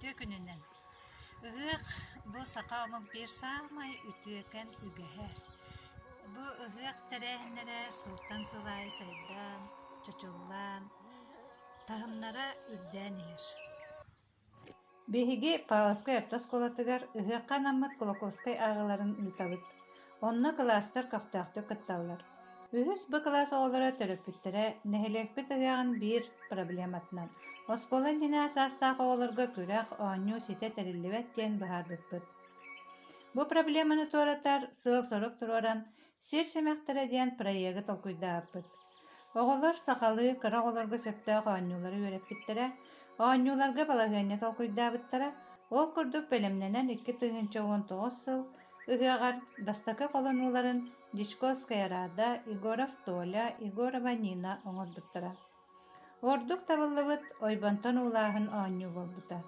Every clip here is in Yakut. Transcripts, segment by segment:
Үтүө күнүнэн! Ыһыах бу саха омук биир саамай үтүөкэн үгэһэ. Бу ыһыах тэрээһиннэрэ сылтан сыл аайы сайдан, чочуллан, таһымнара үрдээн иһэр. Биһиги Павловскай орто оскуолатыгар ыһыахха анаммыт Кулаковскай ааҕыыларын ыытабыт. Онно кылаастар көхтөөхтүк кытталлар. Үһүс Б кылаас оҕолоро төрөппүттэрэ нэһилиэкпит ыһыаҕын биир проблематынан оскуола иннинээҕи саастаах оҕолорго күрэх, оонньуу ситэ тэриллибэт диэн быһаарбыппыт. Бу проблеманы туоратар сыал-сорук туруоран «Сир симэхтэрэ» диэн проегы толкуйдаабыппыт. Оҕолор сахалыы кыра оҕолорго сөптөөх оонньуулары үөрэппиттэрэ, оонньууларга балаһыанньа толкуйдаабыттара, ол курдук бэлэмнэнэн 2019 сыл ыһыаҕар бастакы холонууларын Дьячковская Рада, Егоров Толя, Егорова Нина оҥорбуттара. Ордук табыллыбыт ойбонтон уулааһын оонньуу буолбута.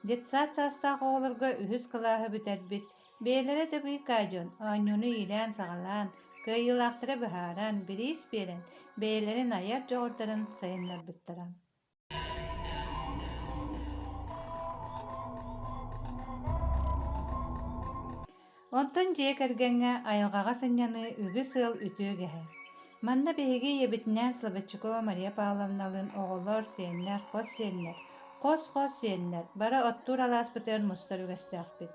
Детсад саастаах оҕолорго үһүс кылааһы бүтэрбит, бэйэлэрэ да быыкаа дьон оонньууну иилээн-саҕалаан, кыайыылаахтары быһааран, бириис биэрэн, бэйэлэрин айар дьоҕурдарын сайыннарбыттара. Онтон дьиэ кэргэҥҥэ айылҕаҕа сынньаныы үгүс ыал үтүө үгэһэ. Манна биһиги ийэбитинээн Слободчикова Мария Павловналыын оҕолор, сиэннэр, хос сиэннэр, хос-хос сиэннэр бары оттуур алааспытыгар мустар үгэстээхпит.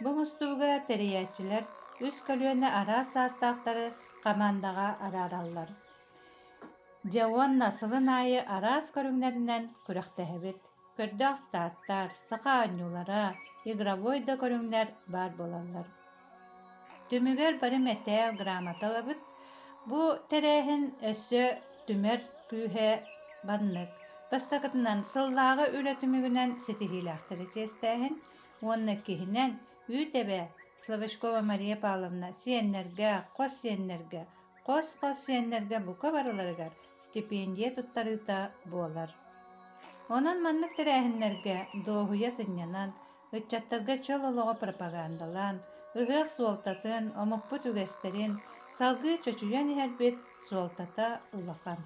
Бу мустууга тэрийээччилэр үс көлүөнэ араас саастаахтары хамаандаҕа араараллар. Дьэ уонна сылын аайы араас көрүҥнэринэн күрэхтэһэбит. Көрдөөх стартар, саха оонньуулара, игровой да көрүҥнэр баар буолаллар. Түмүгэр бары мэтээл, грамота ылабыт. Бу тэрээһин өссө түмэр күүһэ маннык. Бастакытынан, сыллааҕы үлэ түмүгүнэн ситиһиилээхтэри чиэстээһин уонна иккиһинэн, үүт эбэ Слободчикова Мария Павловна сиэннэргэ, хос сиэннэргэ, хос-хос сиэннэргэ бука барыларыгар стипендия туттарыыта буолар. Онон маннык тэрээһиннэргэ дуоһуйа сынньанан, ыччаттарга чөл олоҕу пропагандалаан, ыһыах суолтатын, омукпут үгэстэрин салгыы чочуйан иһэрбит суолтата улахан.